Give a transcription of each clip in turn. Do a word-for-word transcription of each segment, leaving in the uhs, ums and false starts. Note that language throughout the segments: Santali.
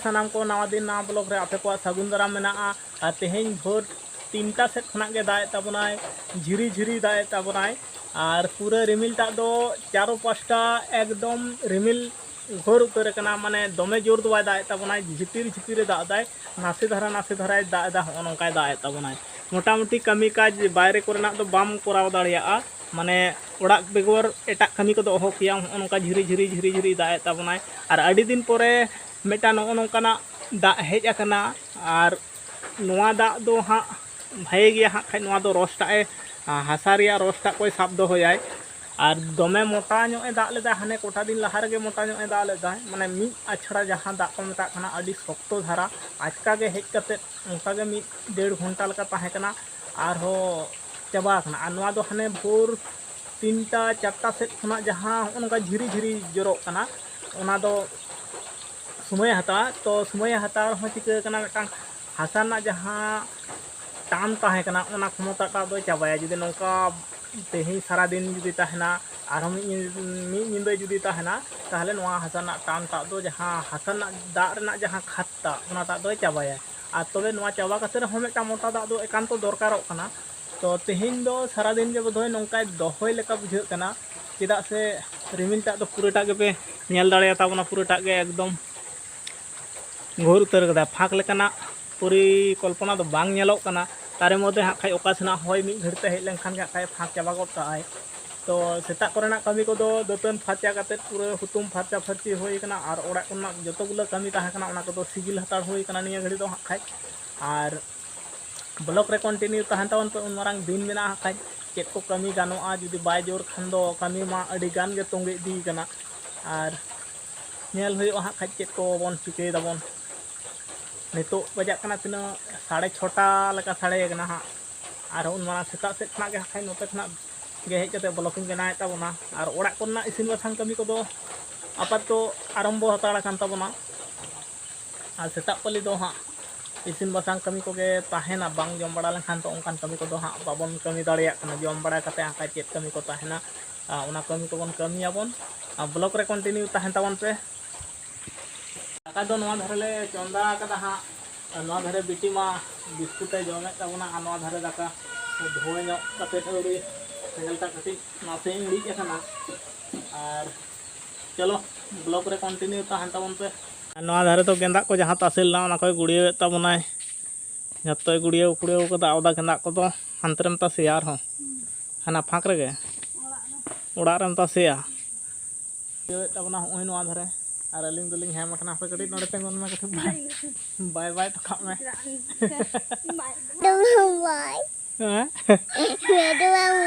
ᱥᱟᱱᱟᱢ ᱠᱚ ᱱᱟᱣᱟ ᱫᱤᱱ ᱱᱟᱣᱟ ᱵᱞᱚᱜ ᱨᱮ ᱟᱯᱮ ᱠᱚᱣᱟᱜ ᱥᱟᱹᱜᱩᱱ ᱫᱟᱨᱟᱢ ᱢᱮᱱᱟᱜᱼᱟ᱾ ᱟᱨ ᱛᱮᱦᱮᱧ ᱵᱷᱳᱨ ᱛᱤᱱᱴᱟ ᱥᱮᱫ ᱠᱷᱚᱱᱟᱜ ᱜᱮ ᱫᱟᱜ ᱮᱫ ᱛᱟᱵᱚᱱᱟᱭ, ᱡᱷᱤᱨᱤ ᱡᱷᱤᱨᱤ ᱫᱟᱜ ᱮᱫ ᱛᱟᱵᱚᱱᱟᱭ᱾ ᱟᱨ ᱯᱩᱨᱟᱹ ᱨᱤᱢᱤᱞ ᱴᱟᱜ ᱫᱚ ᱪᱟᱨᱚ ᱯᱟᱥᱴᱟ ᱮᱠᱫᱚᱢ ᱨᱤᱢᱤᱞ ᱜᱷᱳᱨ ᱩᱛᱟᱹᱨ ᱟᱠᱟᱱᱟ, ᱢᱟᱱᱮ ᱫᱚᱢᱮ ᱡᱳᱨ ᱫᱚ ᱵᱟᱭ ᱫᱟᱜ ᱮᱫ ᱛᱟᱵᱚᱱᱟᱭ, ᱡᱷᱤᱯᱤᱨ ᱡᱷᱤᱯᱤᱨ ᱮ ᱫᱟᱜ ᱮᱫᱟᱭ, ᱱᱟᱥᱮ ᱫᱷᱟᱨᱟ ᱱᱟᱥᱮ ᱫᱷᱟᱨᱟᱭ ᱫᱟᱜ ᱮᱫᱟ, ᱦᱚᱸᱜᱼᱚ ᱱᱚᱝᱠᱟᱭ ᱫᱟᱜ ᱮᱫ ᱛᱟᱵᱚᱱᱟᱭ᱾ ᱢᱚᱴᱟᱢᱩᱴᱤ ᱠᱟᱹᱢᱤ ᱠᱟᱡᱽ ᱵᱟᱭᱨᱮ ᱠᱚᱨᱮᱱᱟᱜ ᱫᱚ ᱵᱟᱢ ᱠᱚᱨᱟᱣ ᱫᱟᱲᱮᱭᱟᱜᱼᱟ, ᱢᱟᱱᱮ ᱚᱲᱟᱜ ᱵᱮᱜᱚᱨ ᱮᱴᱟᱜ ᱠᱟᱹᱢᱤ ᱠᱚᱫᱚ ᱚᱦᱚ ᱠᱮᱭᱟᱢ, ᱦᱚᱸᱜᱼᱚ ᱱᱚᱝᱠᱟ ᱡᱷᱤᱨᱤ ᱡᱷᱤᱨᱤ ᱡᱷᱤᱨᱤ ᱡᱷᱤᱨᱤ ᱫᱟᱜ ᱮᱫ ᱛᱟᱵᱚᱱᱟᱭ᱾ ᱟᱨ ᱟᱹᱰᱤ ᱫᱤᱱ ᱯᱚᱨᱮ ᱢᱤᱫᱴᱟᱝ ᱱᱚᱜᱼᱚ ᱱᱚᱝᱠᱟᱱᱟᱜ ᱫᱟᱜ ᱦᱮᱡ ᱟᱠᱟᱱᱟ᱾ ᱟᱨ ᱱᱚᱣᱟ ᱫᱟᱜ ᱫᱚ ᱦᱟᱸᱜ ᱵᱷᱟᱜᱮ ᱜᱮᱭᱟ ᱦᱟᱸᱜ ᱠᱷᱟᱡ, ᱱᱚᱣᱟ ᱫᱚ ᱨᱚᱥᱴᱟᱜ ᱮ, ᱦᱟᱥᱟ ᱨᱮᱭᱟᱜ ᱨᱚᱥᱴᱟᱜ ᱠᱚᱭ ᱥᱟᱵ ᱫᱚᱦᱚᱭᱟᱭ᱾ ᱟᱨ ᱫᱚᱢᱮ ᱢᱚᱴᱟ ᱧᱚᱜ ᱮ ᱫᱟᱜ ᱞᱮᱫᱟ, ᱦᱟᱱᱮ ᱠᱚᱴᱟ ᱫᱤᱱ ᱞᱟᱦᱟ ᱨᱮᱜᱮ ᱢᱚᱴᱟ ᱧᱚᱜ ᱮ ᱫᱟᱜ ᱞᱮᱫᱟ, ᱢᱟᱱᱮ ᱢᱤᱫ ᱟᱪᱷᱲᱟ ᱡᱟᱦᱟᱸ ᱫᱟᱜ ᱠᱚ ᱢᱮᱛᱟᱜ ᱠᱟᱱᱟ, ᱟᱹᱰᱤ ᱥᱚᱠᱛᱚ ᱫᱷᱟᱨᱟ, ᱟᱪᱠᱟ ᱜᱮ ᱦᱮᱡ ᱠᱟᱛᱮ ᱚᱱᱠᱟ ᱜᱮ ᱢᱤᱫ ᱰᱮᱲ ᱜᱷᱚᱱᱴᱟ ᱞᱮᱠᱟ ᱛᱟᱦᱮᱸ ᱠᱟᱱᱟ, ᱟᱨᱦᱚᱸ ᱪᱟᱵᱟ ᱟᱠᱟᱱᱟ᱾ ᱟᱨ ᱱᱚᱣᱟ ᱫᱚ ᱦᱟᱱᱮ ᱵᱷᱳᱨ ᱛᱤᱱᱴᱟ ᱪᱟᱨᱴᱟ ᱥᱮᱫ ᱠᱷᱚᱱᱟᱜ ᱡᱟᱦᱟᱸ ᱦᱚᱸᱜᱼᱚ ᱱᱚᱝᱠᱟ ᱡᱷᱤᱨᱤ ᱡᱷᱤᱨᱤ ᱡᱚᱨᱚᱜ ᱠᱟᱱᱟ, ᱚᱱᱟ ᱫᱚ ᱥᱚᱢᱚᱭᱮ ᱦᱟᱛᱟᱣᱟ᱾ ᱛᱚ ᱥᱚᱢᱚᱭᱮ ᱦᱟᱛᱟᱣ ᱨᱮᱦᱚᱸ ᱪᱤᱠᱟᱹ ᱠᱟᱱᱟ, ᱢᱤᱫᱴᱟᱝ ᱦᱟᱥᱟ ᱨᱮᱱᱟᱜ ᱡᱟᱦᱟᱸ ᱴᱟᱱ ᱛᱟᱦᱮᱸ ᱠᱟᱱᱟ, ᱚᱱᱟ ᱠᱷᱚᱢᱚᱛᱟᱴᱟᱜ ᱫᱚᱭ ᱪᱟᱵᱟᱭᱟ᱾ ᱡᱩᱫᱤ ᱱᱚᱝᱠᱟ ᱛᱮᱦᱮᱧ ᱥᱟᱨᱟᱫᱤᱱ ᱡᱩᱫᱤ ᱛᱟᱦᱮᱱᱟ, ᱟᱨᱦᱚᱸ ᱢᱤᱫ ᱧᱤ-, ᱢᱤᱫ ᱧᱤᱫᱟᱹ ᱡᱩᱫᱤ ᱛᱟᱦᱮᱱᱟ, ᱛᱟᱦᱚᱞᱮ ᱱᱚᱣᱟ ᱦᱟᱥᱟ ᱨᱮᱱᱟᱜ ᱴᱟᱱᱴᱟᱜ ᱫᱚ, ᱡᱟᱦᱟᱸ ᱦᱟᱥᱟ ᱨᱮᱱᱟᱜ ᱫᱟᱜ ᱨᱮᱱᱟᱜ ᱡᱟᱦᱟᱸ ᱠᱷᱟᱫᱽᱴᱟᱜ, ᱚᱱᱟᱴᱟᱜ ᱫᱚᱭ ᱪᱟᱵᱟᱭᱟ᱾ ᱟᱨ ᱛᱚᱵᱮ ᱱᱚᱣᱟ ᱪᱟᱵᱟ ᱠᱟᱛᱮ ᱨᱮᱦᱚᱸ ᱢᱤᱫᱴᱟᱝ ᱢᱚᱴᱟ ᱫᱟᱜ ᱫᱚ ᱮᱠᱟᱱᱛᱚ ᱫᱚᱨᱠᱟᱨᱚᱜ ᱠᱟᱱᱟ᱾ ᱛᱚ ᱛᱮᱦᱮᱧ ᱫᱚ ᱥᱟᱨᱟᱫᱤᱱ ᱜᱮ ᱵᱳᱫᱷᱚᱭ ᱱᱚᱝᱠᱟᱭ ᱫᱚᱦᱚᱭ ᱞᱮᱠᱟ ᱵᱩᱡᱷᱟᱹᱜ ᱠᱟᱱᱟ, ᱪᱮᱫᱟᱜ ᱥᱮ ᱨᱤᱢᱤᱞᱴᱟᱜ ᱫᱚ ᱯᱩᱨᱟᱹᱴᱟᱜ ᱜᱮᱯᱮ ᱧᱮᱞ ᱫᱟᱲᱮᱭᱟᱛᱟ ᱵᱚᱱᱟ, ᱯᱩᱨᱟᱹᱴᱟᱜ ᱜᱮ ᱮᱠᱫᱚᱢ ᱜᱷᱳᱨ ᱩᱛᱟᱹᱨ ᱠᱟᱫᱟᱭ, ᱯᱷᱟᱸᱠ ᱞᱮᱠᱟᱱᱟᱜ ᱯᱚᱨᱤᱠᱚᱞᱯᱚᱱᱟ ᱫᱚ ᱵᱟᱝ ᱧᱮᱞᱚᱜ ᱠᱟᱱᱟ᱾ ᱛᱟᱨᱮ ᱢᱚᱫᱽᱫᱷᱮ ᱦᱟᱸᱜ ᱠᱷᱟᱡ ᱚᱠᱟ ᱥᱮᱱᱟᱜ ᱦᱚᱭ ᱢᱤᱫ ᱜᱷᱟᱹᱲᱤᱡ ᱛᱮ ᱦᱮᱡ ᱞᱮᱱᱠᱷᱟᱱ ᱜᱮ ᱦᱟᱸᱜ ᱠᱷᱟᱡ ᱯᱷᱟᱸᱠ ᱪᱟᱵᱟ ᱜᱚᱫ ᱠᱟᱜᱼᱟᱭ᱾ ᱛᱚ ᱥᱮᱛᱟᱜ ᱠᱚᱨᱮᱱᱟᱜ ᱠᱟᱹᱢᱤ ᱠᱚᱫᱚ ᱫᱟᱹᱛᱟᱹᱱ ᱯᱷᱟᱨᱪᱟ ᱠᱟᱛᱮᱫ ᱯᱩᱨᱟᱹ ᱦᱩᱛᱩᱢ ᱯᱷᱟᱨᱪᱟ ᱯᱷᱟᱹᱨᱪᱤ ᱦᱩᱭ ᱠᱟᱱᱟ, ᱟᱨ ᱚᱲᱟᱜ ᱠᱚᱨᱮᱱᱟᱜ ᱡᱚᱛᱚ ᱜᱩᱞᱟᱹ ᱠᱟᱹᱢᱤ ᱛᱟᱦᱮᱸ ᱠᱟᱱᱟ, ᱚᱱᱟ ᱠᱚᱫᱚ ᱥᱤᱜᱤᱞ ᱦᱟᱛᱟᱲ ᱦᱩᱭ ᱠᱟᱱᱟ ᱱᱤᱭᱟᱹ ᱜᱷᱟᱹᱲᱤᱡ ᱫᱚ ᱦᱟᱸᱜ ᱠᱷᱟᱡ᱾ ᱟᱨ ᱵᱞᱚᱜ ᱨᱮ ᱠᱚᱱᱴᱤᱱᱤᱭᱩ ᱛᱟᱦᱮᱱ ᱛᱟᱵᱚᱱ ᱯᱮ, ᱩᱱ ᱢᱟᱨᱟᱝ ᱫᱤᱱ ᱢᱮᱱᱟᱜᱼᱟ ᱦᱟᱸᱜ ᱠᱷᱟᱡ᱾ ᱪᱮᱫ ᱠᱚ ᱠᱟᱹᱢᱤ ᱜᱟᱱᱚᱜᱼᱟ, ᱡᱩᱫᱤ ᱵᱟᱭ ᱡᱳᱨ ᱠᱷᱟᱱ ᱫᱚ ᱠᱟᱹᱢᱤ ᱢᱟ ᱟᱹᱰᱤ ᱜᱟᱱ ᱜᱮ ᱛᱚᱸᱜᱮ ᱤᱫᱤ ᱠᱟᱱᱟ᱾ ᱟᱨ ᱧᱮᱞ ᱦᱩᱭᱩᱜᱼᱟ ᱦᱟᱸᱜ ᱠᱷᱟᱡ ᱪᱮᱫ ᱠᱚᱵᱚᱱ ᱪᱤᱠᱟᱹᱭ ᱫᱟᱵᱚᱱ᱾ ᱱᱤᱛᱚᱜ ᱵᱟᱡᱟᱜ ᱠᱟᱱᱟ ᱛᱤᱱᱟᱹᱜ? ᱥᱟᱲᱮ ᱪᱷᱚᱴᱟ ᱞᱮᱠᱟ ᱥᱟᱰᱮ ᱠᱟᱱᱟ ᱦᱟᱸᱜ᱾ ᱟᱨ ᱩᱱ ᱢᱟᱨᱟᱝ ᱥᱮᱛᱟᱜ ᱥᱮᱫ ᱠᱷᱚᱱᱟᱜ ᱜᱮ ᱦᱟᱸᱜ ᱠᱷᱟᱡ ᱱᱚᱛᱮ ᱠᱷᱚᱱᱟᱜ ᱜᱮ ᱦᱮᱡ ᱠᱟᱛᱮ ᱵᱞᱚᱜ ᱤᱧ ᱵᱮᱱᱟᱣᱮᱫ ᱛᱟᱵᱚᱱᱟ᱾ ᱟᱨ ᱚᱲᱟᱜ ᱠᱚᱨᱮᱱᱟᱜ ᱤᱥᱤᱱ ᱵᱟᱥᱟᱝ ᱠᱟᱹᱢᱤ ᱠᱚᱫᱚ ᱟᱯᱟᱛᱚᱛᱚ ᱟᱨᱟᱢᱵᱚ ᱦᱟᱛᱟᱲ ᱟᱠᱟᱱ ᱛᱟᱵᱚᱱᱟ᱾ ᱟᱨ ᱥᱮᱛᱟᱜ ᱯᱟᱹᱞᱤ ᱫᱚ ᱦᱟᱸᱜ ᱤᱥᱤᱱ ᱵᱟᱥᱟᱝ ᱠᱟᱹᱢᱤ ᱠᱚᱜᱮ ᱛᱟᱦᱮᱱᱟ, ᱵᱟᱝ ᱡᱚᱢ ᱵᱟᱲᱟ ᱞᱮᱱᱠᱷᱟᱱ ᱛᱚ ᱚᱱᱠᱟᱱ ᱠᱟᱹᱢᱤ ᱠᱚᱫᱚ ᱦᱟᱸᱜ ᱵᱟᱵᱚᱱ ᱠᱟᱹᱢᱤ ᱫᱟᱲᱮᱭᱟᱜ ᱠᱟᱱᱟ᱾ ᱡᱚᱢ ᱵᱟᱲᱟ ᱠᱟᱛᱮ ᱦᱟᱸᱜ ᱠᱷᱟᱡ ᱪᱮᱫ ᱠᱟᱹᱢᱤ ᱠᱚ ᱛᱟᱦᱮᱱᱟ, ᱟᱨ ᱚᱱᱟ ᱠᱟᱹᱢᱤ ᱠᱚᱵᱚᱱ ᱠᱟᱹᱢᱤᱭᱟᱵᱚᱱ᱾ ᱟᱨ ᱵᱞᱚᱜ ᱨᱮ ᱠᱚᱱᱴᱤᱱᱤᱭᱩ ᱛᱟᱦᱮᱱ ᱛᱟᱵᱚᱱ ᱯᱮ᱾ ᱟᱫᱚ ᱱᱚᱣᱟ ᱫᱷᱟᱨᱮ ᱞᱮ ᱪᱚᱸᱫᱟ ᱟᱠᱟᱫᱟ ᱦᱟᱸᱜ᱾ ᱟᱨ ᱱᱚᱣᱟ ᱫᱷᱟᱨᱮ ᱵᱤᱴᱤ ᱢᱟ ᱵᱤᱥᱠᱩᱴ ᱮ ᱡᱚᱢᱮᱫ ᱛᱟᱵᱚᱱᱟ, ᱟᱨ ᱱᱚᱣᱟ ᱫᱷᱟᱨᱮ ᱫᱟᱠᱟ ᱫᱷᱩᱣᱟᱹ ᱧᱚᱜ ᱠᱟᱛᱮᱫ ᱟᱹᱣᱨᱤ ᱥᱮᱸᱜᱮᱞ ᱴᱟᱜ ᱠᱟᱹᱴᱤᱡ ᱱᱟᱥᱮ ᱤᱬᱤᱡ ᱟᱠᱟᱱᱟ᱾ ᱟᱨ ᱪᱚᱞᱚ, ᱵᱞᱚᱜ ᱨᱮ ᱠᱚᱱᱴᱤᱱᱤᱭᱩ ᱛᱟᱦᱮᱱ ᱛᱟᱵᱚᱱ ᱯᱮ᱾ ᱟᱨ ᱱᱚᱣᱟ ᱫᱷᱟᱨᱮ ᱫᱚ ᱜᱮᱸᱫᱟᱜ ᱠᱚ ᱡᱟᱦᱟᱸ ᱛᱟᱥᱮ ᱞᱮᱱᱟ, ᱚᱱᱟ ᱠᱚᱭ ᱜᱩᱲᱭᱟᱹᱣᱮᱫ ᱛᱟᱵᱚᱱᱟᱭ᱾ ᱡᱷᱚᱛᱚᱭ ᱜᱩᱲᱭᱟᱹᱣ ᱠᱩᱲᱭᱟᱹᱣ ᱠᱟᱫᱟ, ᱟᱣᱫᱟ ᱜᱮᱸᱫᱟᱜ ᱠᱚᱫᱚ ᱦᱟᱱᱛᱮ ᱨᱮᱢ ᱛᱟᱥᱮᱭᱟ ᱟᱨᱦᱚᱸ᱾ ᱦᱟᱱᱟ ᱯᱷᱟᱸᱠ ᱨᱮᱜᱮ? ᱚᱲᱟᱜ ᱨᱮᱢ ᱛᱟᱥᱮᱭᱟ? ᱤᱭᱟᱹᱭᱮᱫ ᱛᱟᱵᱚᱱᱟ ᱦᱚᱸᱜᱼᱚᱭ ᱱᱚᱣᱟ ᱫᱷᱟᱨᱮ, ᱟᱨ ᱟᱹᱞᱤᱧ ᱫᱚᱞᱤᱧ ᱦᱮᱢ ᱟᱠᱟᱱᱟ᱾ ᱦᱟᱯᱮ ᱠᱟᱹᱴᱤᱡ ᱱᱚᱰᱮ ᱛᱤᱸᱜᱩᱱ ᱢᱮ, ᱠᱟᱹᱴᱤᱡ ᱵᱟᱭ ᱵᱟᱭ ᱴᱚᱠᱟᱜ ᱢᱮ᱾ ᱵᱟᱭ᱾ ᱦᱮᱸ?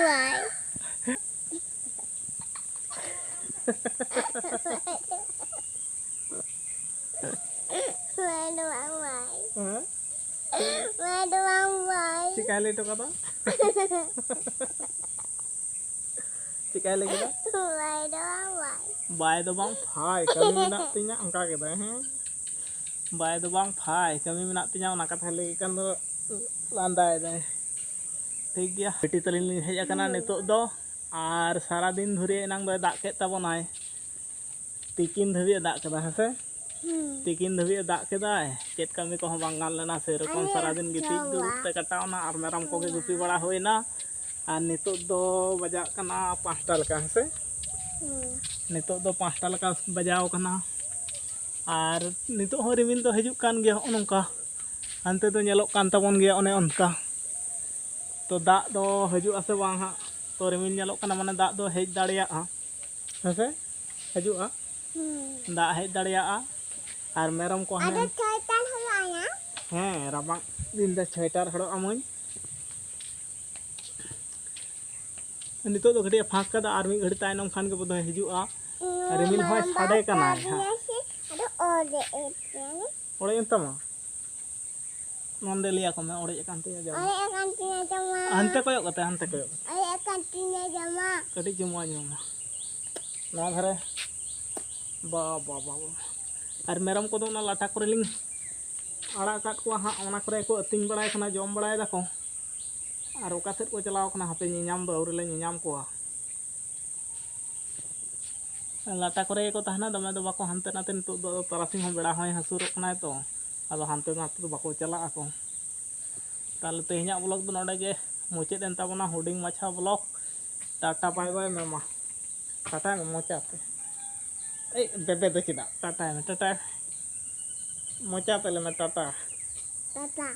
ᱵᱟᱭ᱾ ᱵᱟᱭ᱾ ᱦᱮᱸ? ᱵᱟᱭ ᱫᱚ ᱵᱟᱝ ᱵᱟᱭ᱾ ᱪᱮᱠᱟᱭ ᱞᱟᱹᱭ ᱦᱚᱴᱚ ᱠᱟᱫᱟ? ᱪᱮᱠᱟᱭ ᱞᱟᱹᱭ ᱠᱮᱫᱟ? ᱵᱟᱭ ᱫᱚ ᱵᱟᱝ ᱵᱟᱭ᱾ ᱵᱟᱭ ᱫᱚ ᱵᱟᱝ ᱯᱷᱟᱭ, ᱠᱟᱹᱢᱤ ᱢᱮᱱᱟᱜ ᱛᱤᱧᱟ, ᱚᱱᱠᱟ ᱠᱮᱫᱟᱭ᱾ ᱦᱮᱸ, ᱵᱟᱭ ᱫᱚ ᱵᱟᱝ ᱯᱷᱟᱭ, ᱠᱟᱹᱢᱤ ᱢᱮᱱᱟᱜ ᱛᱤᱧᱟ, ᱚᱱᱟ ᱠᱟᱛᱷᱟ ᱞᱟᱹᱭ ᱠᱷᱟᱱ ᱫᱚ ᱞᱟᱸᱫᱟᱭᱮᱫᱟᱭ᱾ ᱴᱷᱤᱠ ᱜᱮᱭᱟ, ᱵᱤᱴᱤ ᱛᱟᱹᱞᱤᱧ ᱞᱤᱧ ᱦᱮᱡ ᱟᱠᱟᱱᱟ ᱱᱤᱛᱚᱜ ᱫᱚ, ᱟᱨ ᱥᱟᱨᱟᱫᱤᱱ ᱫᱷᱩᱨᱤᱭᱟᱹ ᱮᱱᱟᱝ ᱫᱚᱭ ᱫᱟᱜ ᱠᱮᱫ ᱛᱟᱵᱚᱱᱟᱭ, ᱛᱤᱠᱤᱱ ᱫᱷᱟᱹᱵᱤᱡ ᱮ ᱫᱟᱜ ᱠᱮᱫᱟ᱾ ᱦᱮᱸ ᱥᱮ? ᱦᱩᱸ᱾ ᱛᱤᱠᱤᱱ ᱫᱷᱟᱹᱵᱤᱡ ᱮ ᱫᱟᱜ ᱠᱮᱫᱟᱭ, ᱪᱮᱫ ᱠᱟᱹᱢᱤ ᱠᱚᱦᱚᱸ ᱵᱟᱝ ᱜᱟᱱ ᱞᱮᱱᱟ, ᱥᱮᱨᱚᱠᱚᱢ ᱟᱞᱮ ᱥᱟᱨᱟᱫᱤᱱ ᱜᱤᱛᱤᱡ ᱪᱟᱵᱟ᱾ ᱫᱩᱲᱩᱵ ᱛᱮ ᱠᱟᱴᱟᱣᱱᱟ, ᱟᱨ ᱢᱮᱨᱚᱢ ᱠᱚᱜᱮ ᱜᱩᱯᱤ ᱵᱟᱲᱟ ᱦᱩᱭᱱᱟ᱾ ᱟᱨ ᱱᱤᱛᱚᱜ ᱫᱚ ᱵᱟᱡᱟᱜ ᱠᱟᱱᱟ ᱯᱟᱸᱪᱴᱟ ᱞᱮᱠᱟ᱾ ᱦᱮᱸ ᱥᱮ? ᱦᱩᱸ᱾ ᱱᱤᱛᱚᱜ ᱫᱚ ᱯᱟᱸᱪᱴᱟ ᱞᱮᱠᱟ ᱵᱟᱡᱟᱣ ᱠᱟᱱᱟ, ᱟᱨ ᱱᱤᱛᱚᱜ ᱦᱚᱸ ᱨᱤᱢᱤᱞ ᱫᱚ ᱦᱤᱡᱩᱜ ᱠᱟᱱ ᱜᱮᱭᱟ᱾ ᱦᱚᱸᱜᱼᱚ ᱱᱚᱝᱠᱟ ᱦᱟᱱᱛᱮ ᱫᱚ ᱧᱮᱞᱚᱜ ᱠᱟᱱ ᱛᱟᱵᱚᱱ ᱜᱮᱭᱟ ᱚᱱᱮ ᱚᱱᱠᱟ᱾ ᱛᱚ ᱫᱟᱜ ᱫᱚ ᱦᱤᱡᱩᱜ ᱟᱥᱮ ᱵᱟᱝ ᱦᱟᱸᱜ? ᱛᱚ ᱨᱤᱢᱤᱞ ᱧᱮᱞᱚᱜ ᱠᱟᱱᱟ, ᱢᱟᱱᱮ ᱫᱟᱜ ᱫᱚ ᱦᱮᱡ ᱫᱟᱲᱮᱭᱟᱜᱼᱟ᱾ ᱦᱮᱸ ᱥᱮ? ᱦᱤᱡᱩᱜᱼᱟ᱾ ᱦᱩᱸ᱾ ᱫᱟᱜ ᱦᱮᱡ ᱫᱟᱲᱮᱭᱟᱜᱼᱟ᱾ ᱟᱨ ᱢᱮᱨᱚᱢ ᱠᱚ ᱟᱫᱚ ᱦᱟᱱᱮ ᱥᱳᱭᱮᱴᱟᱨ ᱦᱚᱨᱚᱜ ᱟᱭᱟ᱾ ᱦᱮᱸ, ᱨᱟᱵᱟᱝ ᱫᱤᱱ ᱫᱚ ᱥᱳᱭᱮᱴᱟᱨ ᱦᱚᱨᱚᱜ ᱟᱢᱟᱹᱧ᱾ ᱱᱤᱛᱚᱜ ᱫᱚ ᱠᱟᱹᱴᱤᱡ ᱮ ᱯᱷᱟᱸᱠ ᱠᱟᱫᱟ, ᱟᱨ ᱢᱤᱫ ᱜᱷᱟᱹᱲᱤ ᱛᱟᱭᱱᱚᱢ ᱠᱷᱟᱱ ᱜᱮ ᱵᱚᱫᱷᱚᱭ ᱦᱤᱡᱩᱜᱼᱟ᱾ ᱨᱤᱢᱤᱞ ᱦᱚᱸᱭ ᱥᱟᱰᱮ ᱠᱟᱱᱟᱭ ᱦᱟᱸᱜ᱾ ᱟᱫᱚ ᱚᱲᱮᱡ ᱮᱱ ᱛᱟᱭᱟ᱾ ᱚᱲᱮᱡ ᱮᱱ ᱛᱟᱢᱟ? ᱱᱚᱸᱰᱮ ᱞᱟᱹᱭ ᱟᱠᱚ ᱢᱮ, ᱚᱲᱮᱡ ᱟᱠᱟᱱ ᱛᱤᱧᱟ ᱡᱟᱢᱟ᱾ ᱚᱲᱮᱡ ᱟᱠᱟᱱ ᱛᱤᱧᱟ ᱡᱟᱢᱟ᱾ ᱦᱟᱱᱛᱮ ᱠᱚᱭᱚᱜ ᱠᱟᱛᱮ, ᱦᱟᱱᱛᱮ ᱠᱚᱭᱚᱜ ᱠᱟᱛᱮ᱾ ᱚᱲᱮᱡ ᱟᱠᱟᱱ ᱛᱤᱧᱟ ᱡᱟᱢᱟ᱾ ᱠᱟᱹᱴᱤᱡ ᱡᱚᱢᱟᱜ ᱧᱩ ᱢᱟ᱾ ᱱᱚᱣᱟ ᱫᱷᱟᱨᱮ᱾ ᱵᱟ, ᱵᱟ, ᱵᱟ, ᱵᱟ᱾ ᱟᱨ ᱢᱮᱨᱚᱢ ᱠᱚᱫᱚ ᱚᱱᱟ ᱞᱟᱴᱟ ᱠᱚᱨᱮ ᱞᱤᱧ ᱟᱲᱟᱜ ᱟᱠᱟᱫ ᱠᱚᱣᱟ ᱦᱟᱸᱜ, ᱚᱱᱟ ᱠᱚᱨᱮ ᱠᱚ ᱟᱹᱛᱤᱧ ᱵᱟᱲᱟᱭ ᱠᱟᱱᱟ, ᱡᱚᱢ ᱵᱟᱲᱟᱭ ᱫᱟᱠᱚ᱾ ᱟᱨ ᱚᱠᱟ ᱥᱮᱫ ᱠᱚ ᱪᱟᱞᱟᱣ ᱠᱟᱱᱟ, ᱦᱟᱯᱮ ᱧᱮᱧᱟᱢ ᱫᱚ ᱟᱹᱣᱨᱤ ᱞᱮ ᱧᱮᱧᱟᱢ ᱠᱚᱣᱟ᱾ ᱞᱟᱴᱟ ᱠᱚᱨᱮ ᱜᱮᱠᱚ ᱛᱟᱦᱮᱱᱟ, ᱫᱚᱢᱮ ᱫᱚ ᱵᱟᱠᱚ ᱦᱟᱱᱛᱮ ᱱᱟᱛᱮ᱾ ᱱᱤᱛᱚᱜ ᱫᱚ ᱟᱫᱚ ᱛᱟᱨᱟᱥᱤᱧ ᱦᱚᱸ ᱵᱮᱲᱟ ᱦᱚᱸᱭ ᱦᱟᱹᱥᱩᱨᱚᱜ ᱠᱟᱱᱟᱭ ᱛᱚ, ᱟᱫᱚ ᱦᱟᱱᱛᱮ ᱱᱟᱛᱮ ᱫᱚ ᱵᱟᱠᱚ ᱪᱟᱞᱟᱜ ᱟᱠᱚ᱾ ᱛᱟᱦᱞᱮ ᱛᱮᱦᱮᱧᱟᱜ ᱵᱞᱚᱜ ᱫᱚ ᱱᱚᱰᱮ ᱜᱮ ᱢᱩᱪᱟᱹᱫ ᱮᱱ ᱛᱟᱵᱚᱱᱟ, ᱦᱩᱰᱤᱧ ᱢᱟᱪᱷᱟ ᱵᱞᱚᱜ᱾ ᱴᱟᱴᱟ ᱵᱟᱭ ᱵᱟᱭ ᱢᱮ ᱢᱟ, ᱴᱟᱴᱟᱭ ᱢᱮ ᱢᱚᱪᱟᱛᱮ᱾ ᱮᱭ ᱵᱮᱵᱮ ᱫᱚ ᱪᱮᱫᱟᱜ ᱴᱟᱴᱟᱭ ᱢᱮ, ᱴᱟᱴᱟ ᱢᱚᱪᱟᱛᱮ ᱞᱟᱹᱭ ᱢᱮ ᱴᱟᱴᱟ᱾ ᱴᱟᱴᱟ᱾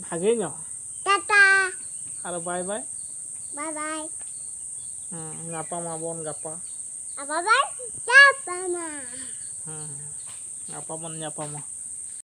ᱵᱷᱟᱜᱮ ᱧᱚᱜ᱾ ᱴᱟᱴᱟ᱾ ᱟᱨ ᱵᱟᱭ ᱵᱟᱭ᱾ ᱵᱟᱭ ᱵᱟᱭ᱾ ᱦᱮᱸ, ᱧᱟᱯᱟᱢ ᱟᱵᱚᱱ ᱜᱟᱯᱟ᱾ ᱟᱨ ᱵᱟᱭ ᱵᱟᱭ ᱧᱟᱯᱟᱢᱟ᱾ ᱦᱮᱸ, ᱜᱟᱯᱟ ᱵᱚᱱ ᱧᱟᱯᱟᱢᱟ᱾